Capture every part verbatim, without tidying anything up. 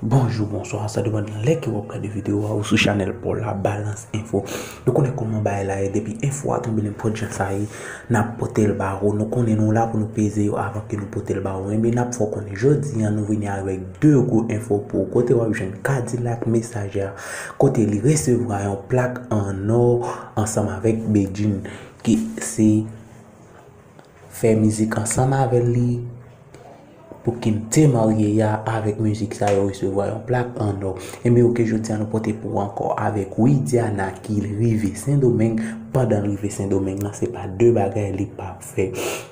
Bonjou, bonswa, sa depann nan lè ke w ap gade videyo a ou sou chanèl pa w la, Balance Info. Nou konnen kòman bagay la ye, depi enfo a tonbe nenpòt jan sa ye, n ap pote l ba ou. Nou konnen nou la pou nou peze yo avan ke nou pote l ba ou. Enben, n ap fè w konnen jodi a, nou vini avèk de gwo enfo pou ou. Kote w ap jwenn Kadilak Mesaje a, kote li resevwa yon plak an nò ansanm avèk Bedjine, ki se fè mizik ansanm avè li, pou ki m te marye a, avèk mizik sa yo resevwa yon plak an nò. Enben, oke, jodi a nou pote pou ou ankò avèk Widiana ki rive Sendomeng. Pandan l rive Sendomeng lan, se pa de bagay li p ap fè.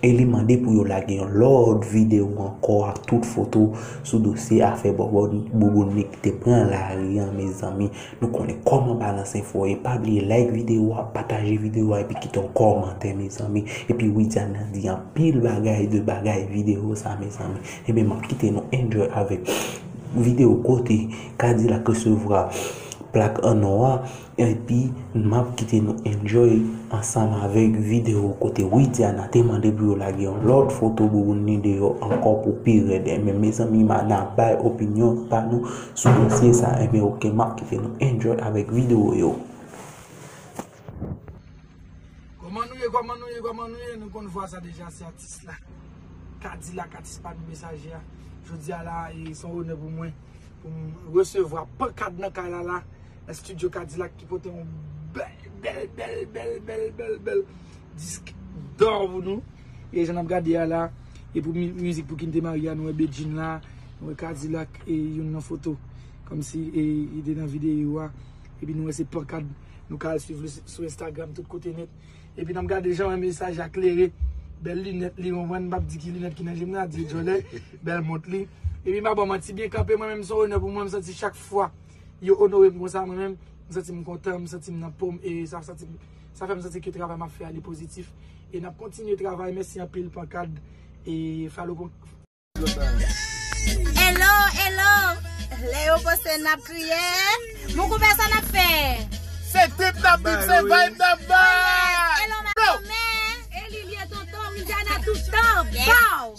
E li mande pou yo lage yon lòt videyo ankò ak tout foto sou dosye afè bòbòt bouboun li ki te pran lari an, mezanmi. Nou konnen kòman Balance Info ye. Pa bliye like videyo a, pataje videyo a, epi kite yon kòmantè, mezanmi. Epi Widiana di anpil bagay de bagay videyo sa, mezanmi. Enben, m ap kite nou enjoy avèk videyo kote Kadilak resevwa plak an nò a. Epi, m ap kite nou enjoy ansanm avèk videyo kote Widiana te mande pou yo lage yon lòt foto bouboun li deyò ankò pou pi rèd. Enben, mezanmi, m a, n a bay opinyon pa nou sou dosye sa. Enben, oke, m ap kite nou enjoy avèk videyo yo. Kòman nou ye, kòman nou ye, kòman nou ye? Nou konn vwa sa deja, se atis la. Kadilak, atis pa nou, Mesaje a. Jodi a la, e, se yon onè pou mwen, pou m resevwa pankad nan kay la la, nan estidyo Kadilak ki pote yon bèl, bèl, bèl disk dò pou nou. E jan n ap gade a la, e pou mi-, mizik pou ki n te marye a, nou wè Bedjine la, nou wè Kadilak, e youn nan foto, kòmsi, e, li te nan videyo a. Epi nou wè se pankad, nou ka al swiv li sou Instagram, tout kote nèt. Epi n ap gade jan Mesaje a klere, bèl linèt li, konprann, m p ap di ki linèt ki nan je m nan, di djòlè, bèl mont li. Epi m pa ba w manti, byen kanpe, mwen menm, se yon onè pou mwen, m santi chak fwa yo onore m konsa, mwen menm, m santi m kontan, m santi m nan po m, e sa santi, sa fè m santi ke travay m ap fè a, li pozitif. E n ap kontinye travay, mèsi anpil, pankad, e follow pou Hello, hello. Lè yo panse n ap kriye, mon konpè, sa n ap fè? Se trip n ap viv, se vibe n ap bay. Hello, ma mè. E li lye tonton, Widiana toutan. Bow.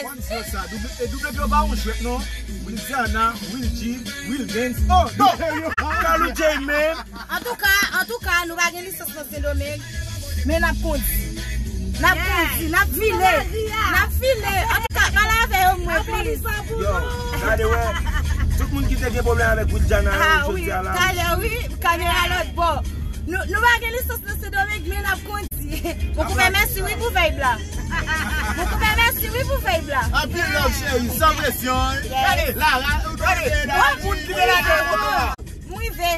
Konn sa, double, e double P yo pa yon jwèt non. Widiana, Will G, Will Dance. Oh, no. Kalou J, man. Antouka, antouka, nou pa gen lisans nan Sendomeng, men n ap kondi. N ap kondi, n ap file, n ap file. Antouka, pale avè yo, mwen, please. Yo, gade, wè, tout moun ki te gen pwoblèm avèk Widiana, ah, jodi a la. Talè, wi, kamera lòt bò. Nou, nou pa gen lisans nan Sendomeng, men n ap kondi. Mon konpè, mèsi, wi, pou vibe la. Mon konpè, mèsi, wi, pou vibe la. Anpil love, cheri, san presyon. Yes. Gade, la, la, gade, gade, moun ki te la, gade, gade. M rive.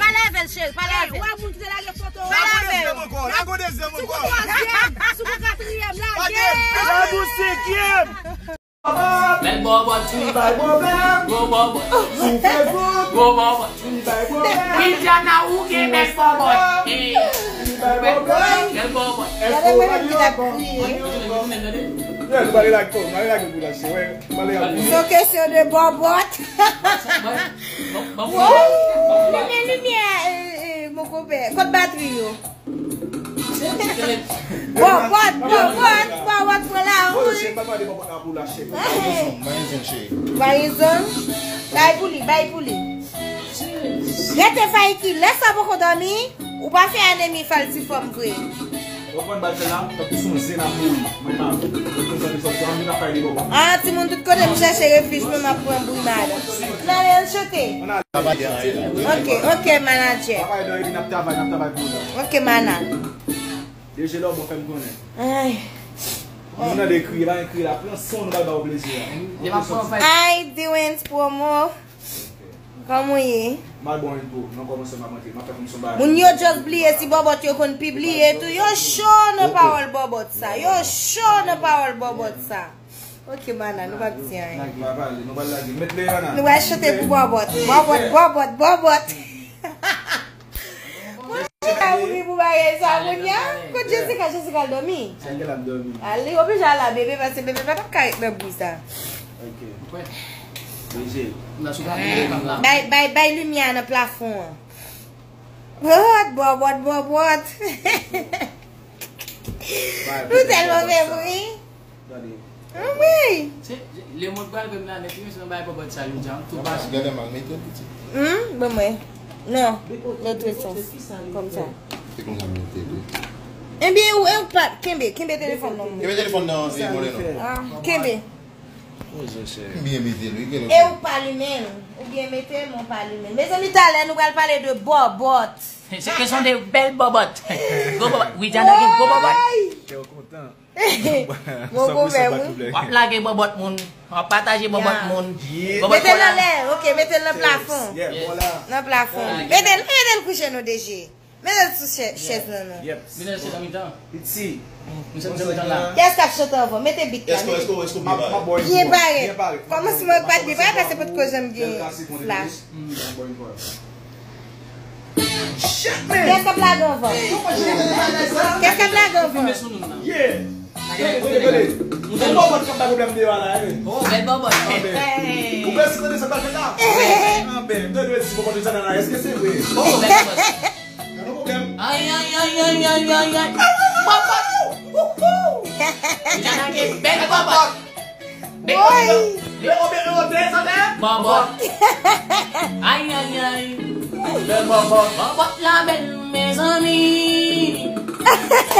Pale avè l, cheri, pale avè l. Wè moun ki te lage foto. Pale avè l. Lago dezyèm ankò, lago dezyèm ankò. Si gon twazyèm, si gon katriyèm, lage. Lago senkyèm. Bèl bòbòt, wi. Li bay pwoblèm. Gwo bòbòt. Sou Facebook. Gwo bòbòt. Li bay pwoblèm. Widiana, ou gen bèl bòbòt. Li bay pwoblèm. Bèl bòbòt. Gade mwen menm ki t ap kriye. Yo, nou pale lage, nou pale lage pou lage, wè. Nou pale lage. Se yon kesyon de bòbòt. Wow! Limyè, limyè, e, e, mon konpè. Kot batri yo? Bòbòt, bòbòt, bòbòt, pran la, wi. Marizon, bay pou li, bay pou li. Rete Faiki, lè sa poko dòmi, ou pa fè anemi falsifòm vre. Ou konn bagay la, tankou se yon zen ap mouri. Mwen pa, mwen konn sa de sòti, ann vin ap pale de bòbòt. Ah, timoun, tout kote m chèche refij, mwen m ap pran bri madan. N ale, ann chante. Ann ale. Ok, ok, manadjè. N ap pale de, epi n ap travay, n ap travay pou ou. Ok, mana. D J Lòbò fè m konnen. Ay. Moun nan de kriye, pa gen kriye la, pran son, nou pral ba ou plezi a. Ay, Dewens Promo. Kòman w ye? M al bon info, nan kòmansman m ap rantre, m ap fè kòmsi yon bagay. Moun yo just bliye si bòbòt yo konn pibliye tou. Yo cho nan pawòl bòbòt sa. Yo cho nan pawòl bòbòt sa. Ok, mana, nou p ap di anyen. Pa pale, nou pral lage. Met le, mana. Nou pral chante pou bòbòt. Bòbòt, bòbòt, bòbòt. Mwen pa mouri pou bagay sa, kounye a. Kot Jessica? Jessica al dòmi? Jessica al dòmi. Ale, oblije al la, bebe, paske bebe pa t ap ka ret nan bri sa. Ok. Bay, bay, bay limyè a nan plafon an. Bòbòt, bòbòt, bòbòt. Nou tèlman fè bri. Gade. Anmwey! Se, lemonn pral vin la nèt, wi, se yon bagay bòbòt sa yo di an, tou pase. Gade mal mete l, pitit. Hmm, bon, mwen. Non, lòt sans. Kòm sa. Se konsa m mete l, wi. Ebyen, ou, ou pa, kenbe, kenbe telefòn nan. Kenbe telefòn nan, e, Moreno. Ah, kenbe. Byen mete l, wi, gen lòt. E ou pa limen l. Ou byen mete l, men ou pa limen l. Mezanmi, talè, nou pral pale de bòbòt. Se kesyon de bèl bòbòt. Gwo bòbòt. Widiana gen gwo bòbòt. Kè w kontan. Gwo gouvè, wi. W ap lage bòbòt moun. W ap pataje bòbòt moun. Mete l anlè, ok, mete l nan plafon. Nan plafon. Mete l, mete l kouche non, D J. Mete l sou chè-, chèz lan non. Mete l sou mitan. Piti. Kiyès k ap chante anvan? Mete beat la. Byen parèt. Kòmansman pa t byen parèt, paske potko janm gen flash. Kiyès k ap lage anvan? Kiyès k ap lage anvan? Bèl bòbòt. Ay, ay, ay, ay, ay, ay, ay. Bòbòt. Wouhou. Widiana gen bèl bòbòt. Bòbòt. Bòbòt. Ay, ay, ay. Bèl bòbòt. Bòbòt la bèl, mezanmi.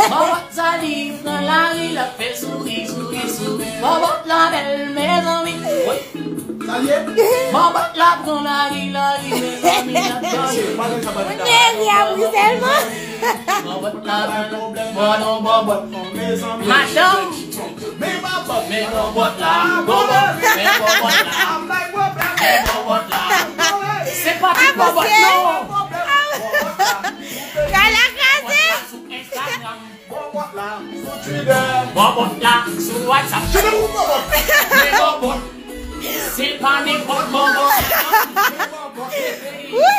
Bòbòt sa li pran lari, l ap fè souri, souri, souri. Bòbòt la bèl, mezanmi. Wi. Sa l ye? Bòbòt la pran lari, lari, mezanmi, l ap fè souri. Mwen te ri a wi sèlman. Bòbòt la, mwen non bòbòt. Madanm. Men bòbòt, men bòbòt la, bòbòt, men bòbòt la. Men bòbòt la. Se pa ti bòbòt non. Kay la kraze. Bòbòt la sou Twitter. Bòbòt la sou WhatsApp. Chante pou bòbòt. Men bòbòt. Se pa nenpòt bòbòt. Wi!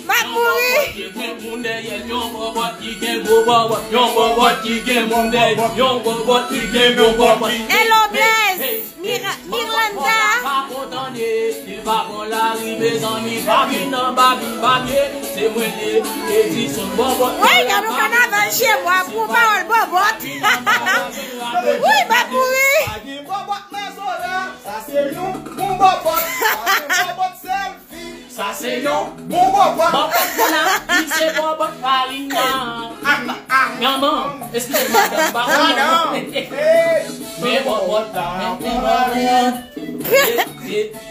M ap mouri! Yon bòbòt ki gen moun dèyè l, yon bòbòt ki gen gwo bòbòt, yon bòbòt ki gen moun dèyè l, yon bòbòt ki gen gwo bòbòt. Hello, Blaze! Mira-, Mirlanda! Pa kontan de, li pa pran lari, mezanmi, pa vin nan babi babye, se mwen li ye, Edison bòbòt. Wi, gade yon kanaval chez moi pou pawòl bòbòt. Wi, m ap mouri! Pa gen bòbòt nan zòn nan. Sa se yon bon bòbòt. Sa se bòbòt selfie. Sa se yon bon bòbòt. Bòbòt la, li se bòbòt Palina. Manman, eskize m, madanm, pa wè non. Men bòbòt la, men bòbòt la,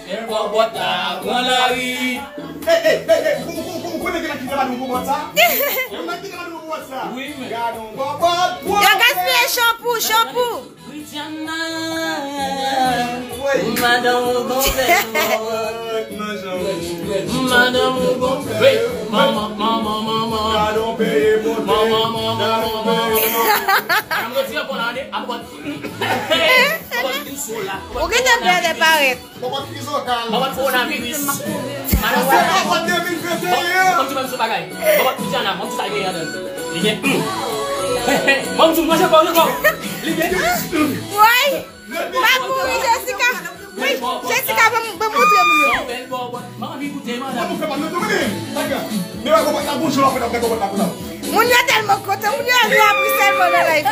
men bòbòt la, pran lari. Ey, ey, ey, ey, ou, ou, ou, ou konnen gen nan ki te ba nou bòbòt sa? Gen nan ki te ba nou bòbòt sa? Wi, men. Gade yon bòbòt. Yo gaspiye chanpou, chanpou. Widiana, madanm ou gon bèl bòbòt. Madanm ou gon bèl, manman, manman, manman. Manman, manman, manman. Madanm retire kò la, ane, ap wè. Ap wè douso la. Ou gentan bèl parèt. Bòbòt krizokal. Bòbòt kowonaviris. Madan wè. Bòbòt de mil venteyen. Ban m di, ban m di yon bagay. Bòbòt Widiana, ban m di sa li genyen ladan l. Li gen, hmm. Ban m di, manje kò, manje kò. Li gen, hmm. Woy! M ap mouri, Jessica. Wi, Jessica, ban m, ban m montre moun yo. Bèl bòbòt. M anvi goute, madan. Ban nou fè pa nou tou, men. Men wè bòbòt la, bonjou, la fè nan bòbòt la pou la. Moun yo tèlman kontan, moun yo anvi ap ri sèlman nan live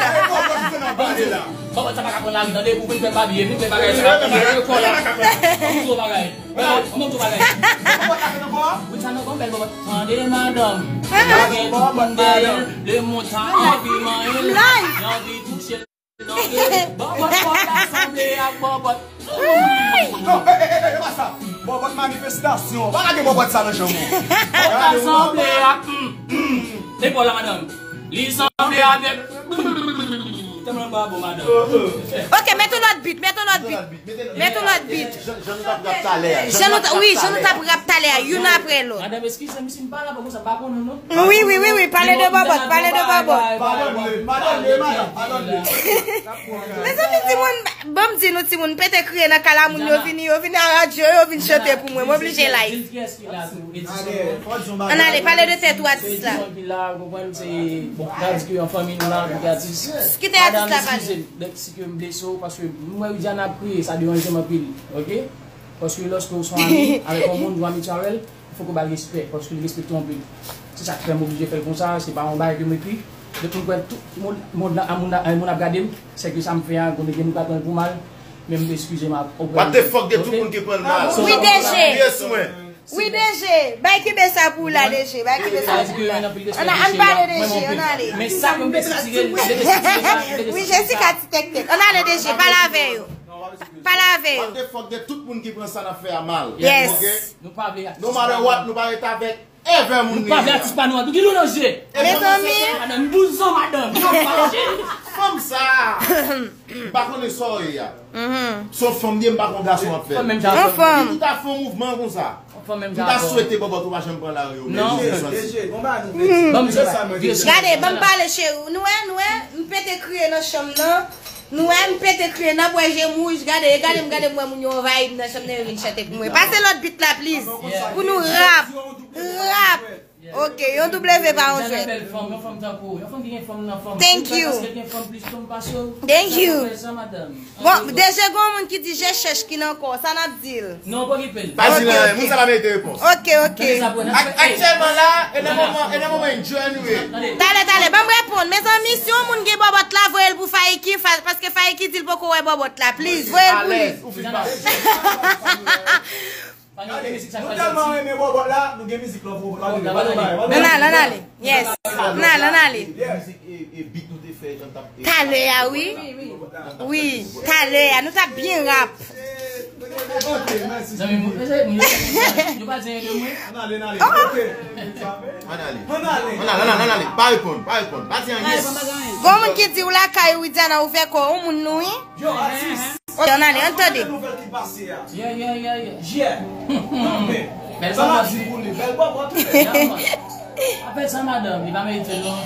la. Bòbòt sa pa ka pran lari, tande, pou vin fè babye, vin fè bagay sa. Vin fè bagay. Ban m di yon bagay. Ban m di yon bagay. Wi, sa nan gon bèl bòbòt. Tande, madanm. Gen moun dèyè l, lemonn sa anvi manyen l, li anvi touche l. Bòbòt, bòbòt la sanble ak bòbòt. Non, e, e, e, e, e pa sa. Bòbòt manifestasyon. Pa lage bòbòt sa nan janm ou. Bòbòt la sanble ak, hmm, hmm. E pa w la, madanm. Li sanble avèk, hmm. Tèlman l pa bon, madanm. Ok, mete yon lòt beat, mete yon lòt beat. Mete yon lòt beat. Jan, jan nou t ap rap talè a. Jan nou t ap, wi, jan nou t ap rap talè a, youn apre lòt. Madanm, eskize m, si m pa la, bon, sa m pa konnen, non. Wi, wi, wi, wi, pale de bòbòt, pale de bòbòt. Padone, padone, madanm, padone. Mezanmi, timoun, ban m di nou, timoun, pete kriye nan kay la, moun yo vini, yo vini a radyo, yo vin chante pou mwen, mwen oblije live. Ann ale, pale de tèt ou atis la. Edison ki la, ou konprann, se, bon, n a di ke an fanmi nou la, antanke atis. Kite atis la pale. Madanm, eskize m, si ke m blese w, paske m wè Widiana ap kriye, sa deranje m anpil, ok? Paske lòske w se yon ami avèk yon moun, yon ami avè l, fòk ou ba l respè, paske li respekte w anpil. Se sa k fè m oblije fè l konsa, se pa yon bagay ke m ekri. Depi m kwè tout moun, moun, la, moun, la, moun ap gade m, se ke sa m fè a, gon nèg nou ka pran l pou mal, men m eskize m a, oprè de Dye. What the fuck, de tout moun ki pran l mal. Wi, D G. Kriye sou mwen. Wi, D G. Bay kenbe sa pou w la, D G. Bay kenbe sa pou w la. Ann, ann pale, D G. Ann ale. Men sa pou m te sitire, m te sitire sa, m te sitire sa. Wi, Jessica ti tèktèk. Ann ale, D G. Pale avè yo. Pale avè yo. What the fuck, de tout moun ki pran sa n ap fè a mal. Yes. Ok? Nou pa vle atis pa nou. No matter what, nou pa ret avèk Ever moun nou pa vle atis pa nou an tou gen dlo nan je. Mezanmi. Madanm, douz an madanm. Fanm sa. M pa konnen sa w ye a. Se yon fanm li ye, m pa konn gason ap fè. Yon fanm. Li ta fè yon mouvman konsa. M ta swete bòbòt ou pa janm pran lari yo. Non. Gade, ban m pale cheri. Nou wè, nou wè, m pete kriye nan chanm nan. Nou wè m pete kriye nan bwè je m wouj, gade, gade m, gade m wè moun yo anvayi m nan chanm nan, yo vin chante pou mwen. Pase lòt bit la, please. Pou nou rap. Rap. Ok, yon W pa yon jwèt. Bèl fanm, yon fanm tankou, yon fanm ki gen fanm nan fanm. Thank you. Paske gen fanm plis fanm pase w. Thank you. Sa fè sa, madanm. Bon, deja gon moun ki di je chèch ki nan kò, sa n ap di l. Non, pa okipe l. Pa di l anyen, moun sa pa merite repons. Ok, ok. Ak- Aktyèlman la, e nan moman, e nan moman enjoy nou ye. Talè, talè, ban m reponn. Mezanmi, si yon moun gen bòbòt la, voye l pou Faiki, fa- paske Faiki di l poko wè bòbòt la. Please, voye l pou li. Ou fin pase. Gade, nou tèlman renmen bòbòt la, nou gen mizik la pou nou. Ann ale, ann ale. Yes. Ann ale, ann ale. Talè a, wi. Wi, talè a, nou t ap byen rap. Zanmi m, mezanmi, yo pa di anyen de mwen. Ann ale, ann ale. Ann ale. Ann ale, ann ale, ann ale. Pa reponn, pa reponn. Pa di anyen. Gon moun ki di w lakay ou, Widiana, ouvè kò w, moun nou, wi. Yo, atis. Ok, ann ale, ann tande. Nouvèl ki pase a. Yeah, yeah, yeah, yeah. Yeah. Bèl bòbòt. Sa n ap di pou li? Bèl bòbòt. Yeah, man. Apèl sa madanm, li pa merite l non.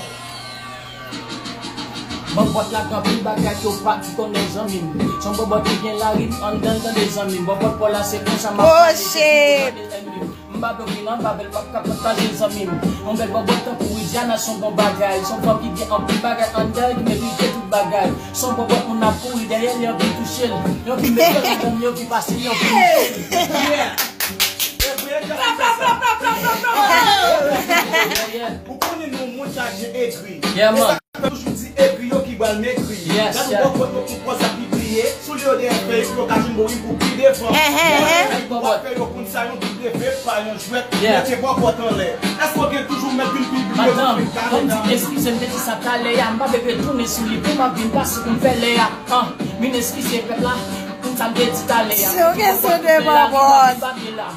Bòbòt la gen anpil bagay ke w pa t konnen zanmi m. Se yon bòbòt ki gen larit anndan l tande zanmi m. Bòbòt pa w la se konsa m ap pale. Oh shit. M pa vle w vin anba bèl, m ap ka pataje l zanmi m. Yon bèl bòbòt tankou Widiana se yon bon bagay. Se yon fanm ki gen anpil bagay anndan l ki merite tout bagay. Se yon bòbòt moun ap kouri dèyè l, li anvi touche l. Li anvi mete l anndan l, li anvi pase l, li anvi mouche l. Yeah. Ou konnen nou moun chaje egri. Yeah, man. Toujou di egri yo ki pral megri. Yes, yeah. Gade bòbòt yo ki pòz ap pibliye, soulye yo dèyè fèy yo ka jwenn mouri pou pi devan. Bòbòt fè yo konn sa yon doub leve pa yon jwèt, mete bòbòt anlè. Èske w gen toujou mèt vin pibliye pou vin kale nan. Madanm, ban m di eskize, m te di sa talè a, m pa vle retounen sou li pou m ap vin pase pou m fè lè a. An, vin eskize pèp la, pou sa m te di talè a. Si w gen son de bòbòt.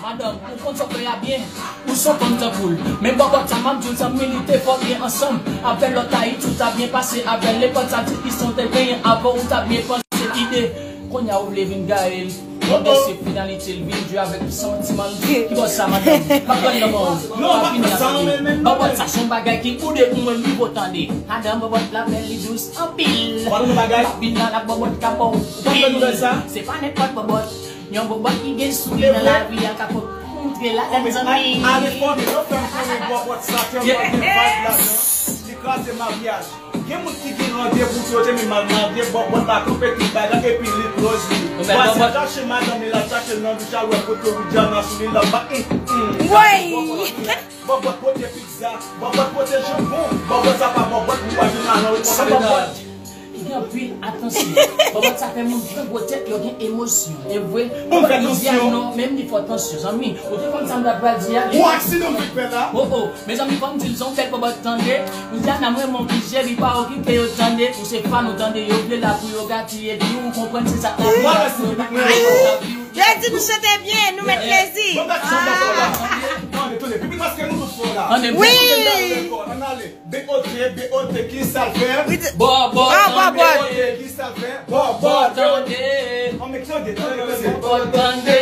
Madanm, ou konn sa w fè a byen. Ou se yon fanm tankou l. Men bòbòt sa m ap di w, zanmi, li te fò byen ansanm avè lòt Ayiti, ou ta byen pase avè l. Nenpòt sa diskisyon te genyen avè w, ou ta byen panse ide. Kounye a ou vle vin gaye l. Bon, se finalite l vin jwe avèk santiman l. Ki bò sa, madanm? M ap pran nan men w. Pa fini avèk li. Bòbòt sa se yon bagay ki boude pou mwen, m rive w tande. Madanm, bòbòt la bèl, li dous anpil. Pa vin la, la bòbòt ka ba w pil. Se pa nenpòt bòbòt. Yon bòbòt ki gen souri nan lavi a ka kontre ladan zanmi. Ale fò nou fè m konnen bòbòt sa tèlman gen vibe ladan, li kraze maryaj. Gen moun ki gen randevou pou yo te menm al marye, bòbòt la kanpe tout bagay epi li close li. Vwazen chache madanm li, l al chache l nan douch, al wè kote Widiana sou li, l ap bat. Woy! Bòbòt pote pizza, bòbòt pote janbon, bòbòt sa pa bòbòt pou w al vin al nan rekonfòtay. Ki gen anpil atansyon. Bòbòt sa fè moun pran gwo tèt, yo gen emosyon. E vre, bòbòt li di a non, menm li fò tansyon. Zanmi, ou te konn sa m ta pral di a? Yon aksidan m vin fè la. Oh, oh. Mezanmi, fò m di l, se yon bèl bòbòt tande. M di a nan mwen, mon ki jere, pa okipe yo tande. Ou se fan ou tande, yo vle la pou yo gatiye, epi ou konprann se sa k ap fè yo pa ka. Yo di nou chante byen, nou met plezi. Tande, tande, piblik, paske nou tout fò la. Wi. Ann ale. B O T, B O T, ki sa l fè? Bòbòt tande. B O T, ki sa l fè? Bòbòt tande. Ann tande, tande, tande. Bòbòt tande.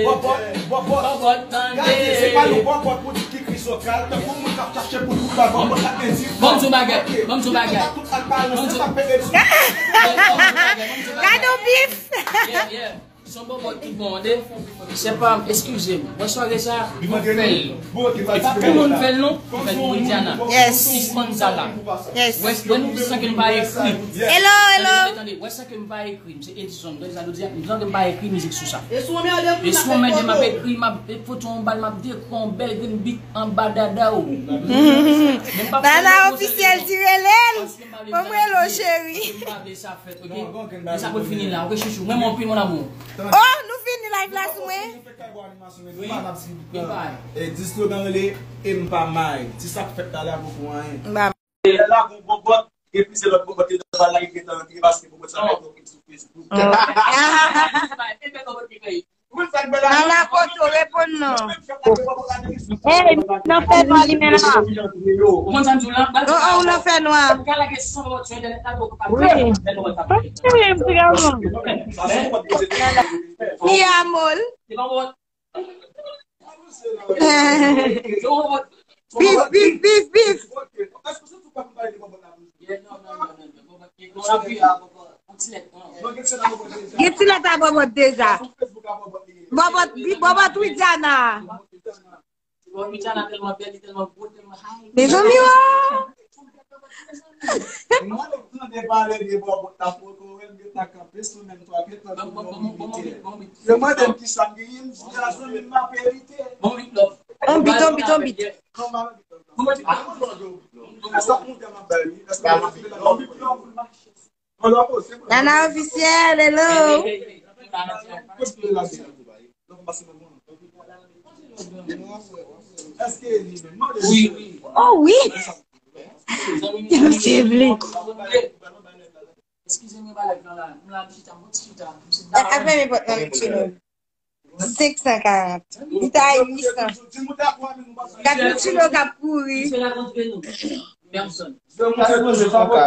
Bòbòt, bòbòt. Bòbòt tande. Gade, se pa yon bòbòt pou di ki kri sokal, tankou moun k ap chache pou tout bagay, bòbòt la endifè. Ban m di w bagay, ban m di w bagay. Tout al balanse, sa fè. Gade yon bif. Yeah, yeah. Son bòbòt tout bon, tande. Se pa, eskize m. Mwen sware sa, nou fè l. E pa pou moun fè l non, nou fè l pou Widiana. Yes. Sispann sa la. Yes. Wè, wè nou san ke m pa ekri. Hello, hello. Tande, tande, wè san ke m pa ekri. M se Edison. Tande sa nou di a, m san ke m pa ekri mizik sou sa. E sou anmède m ap ekri, m ap foto yon bal, m ap dekri yon bèl grenn beat anba dada w. Nana ofisyèl, ti rele l. Bon, m rele w, cheri. Paske m pa vle sa fèt, ok? Men sa pou fini la, ok, chouchou? Mwen, mwen, anpil, mon amour. Oh, nou fini live la sou mwen? Wi. Gen pa. E di slogan rele, e m pa may. Ti sa k fèt talè a poko anyen. Lè la gon bòbòt, gen plizyè lòt bòbòt ki ta pral lage ki gentan antre paske bòbòt sa fè twòp sou Facebook. Nana kote w reponn non. Ey, nan fè nwa li menm la. Oh, oh, ou nan fè nwa. Wi. Ey, m te ka wè. Li a mol. Bif, bif, bif, bif. Gen ti lèt a bòbòt deja. Bòbòt, bòbòt Widiana. Mezanmi, oh. Yo mande m kisa m genyen, m di a zanmi m m ape evite. On bit, on bit, on bit. Nana ofisyèl, hello. Oh wi. Yo se vle. Eskize m, pa lèv nan la. M la, m chita, m chita. M se. A, a fèmen pòt nan, Mitchino. Senk san karant. Li ta ui san. Gad Mitchino k ap kouri.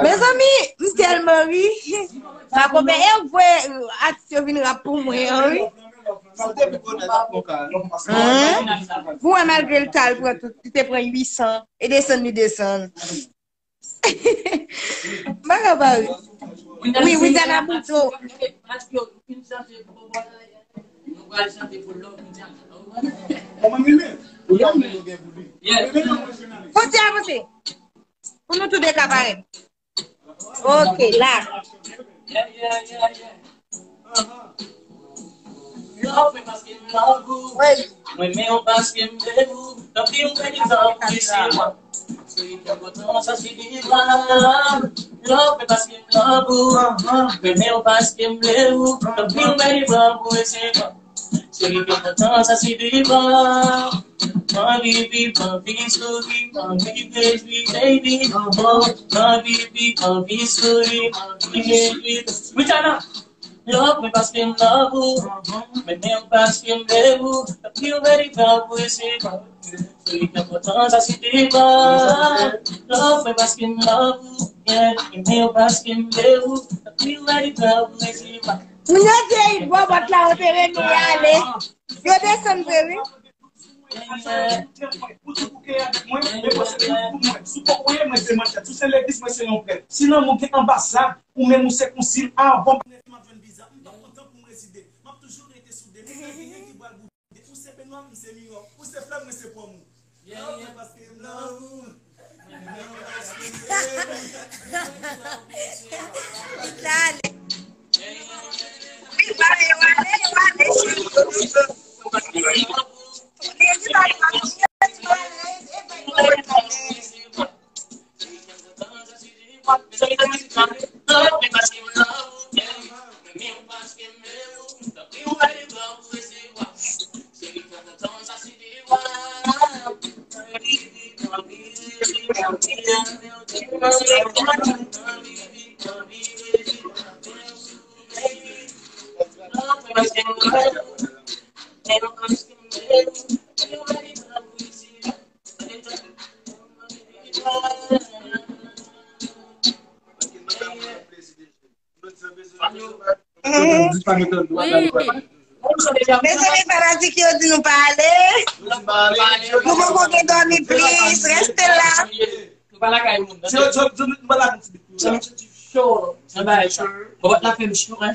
Mezanmi, m tèlman ri. Pa konpè, e ou voye atis yo vin rap pou mwen an, wi. Pou wè malgre l ta, l pran tout, li te pran uit san, e desann li desann. M pa ka pa ri. Wi, Widiana Bouto. Fon ti avanse. Pou nou tou de ka parèt. Ok, la. Love me paske m love ou. Mwen renmen w paske m vle ou. Tanpri ou mèt li pran pou esevwa. Seri ki enpòtan sa se devan. Love me paske m love ou. Mwen renmen w paske m vle ou. Tanpri ou mèt li pran pou esevwa. Seri ki enpòtan sa se devan. Anvi viv, anvi souri, anvi rejwi, baby. Anvi viv, anvi souri, anvi rejwi. Widiana. Love me paske m love ou. Mwen renmen w paske m vle ou. Tanpri ou mèt li pran pou esevwa. Seri ki enpòtan sa se devan. Love me paske m love ou. Yeah. Mwen renmen w paske m vle ou. Tanpri ou mèt li pran pou esevwa. Moun yo di bòbòt la, ou te renmen ale. Yo desann vre, wi. Ou di pou kè avèk mwen, men mwen se tout pou mwen. Si w poko ye, mwen se manchèt. Si w se legliz, mwen se yon prèt. Si lanmou gen anbasad, ou menm ou se konsil, avan m ap jwenn viza. M pa kontan pou m rezide. M ap toujou rete soude. Ou se vini ki pral boude. Ou se penwa, m se miwò. Ou se flè, mwen se pòm ou. Love mwen paske m love ou. Mwen love ou paske m love ou. Li t ale. Li t ale, yo ale, yo ale, cheri. Li t ale, yo ale, yo ale. Mezanmi, fanatik yo di nou pa ale. Nou poko gen dòmi plis. Reste la. Nou pa lakay moun. Bòbòt la fè m cho, hein.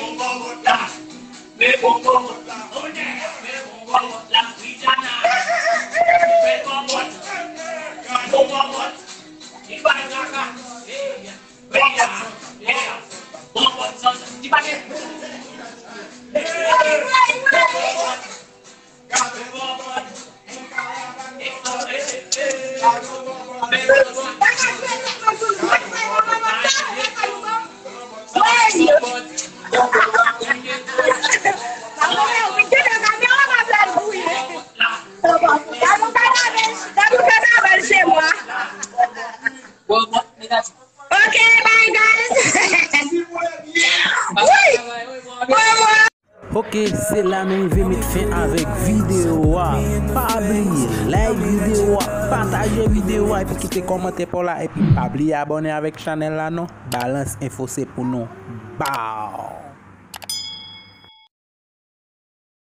Ok, bye guys. Wi. Au revoir. Ok, se la nou rive met fen avèk videyo a. Pa bliye like videyo a, pataje videyo a, epi kite kòmantè pa w la, epi pa bliye abòne avèk chanèl la non. Balance Info se pou nou. Bow!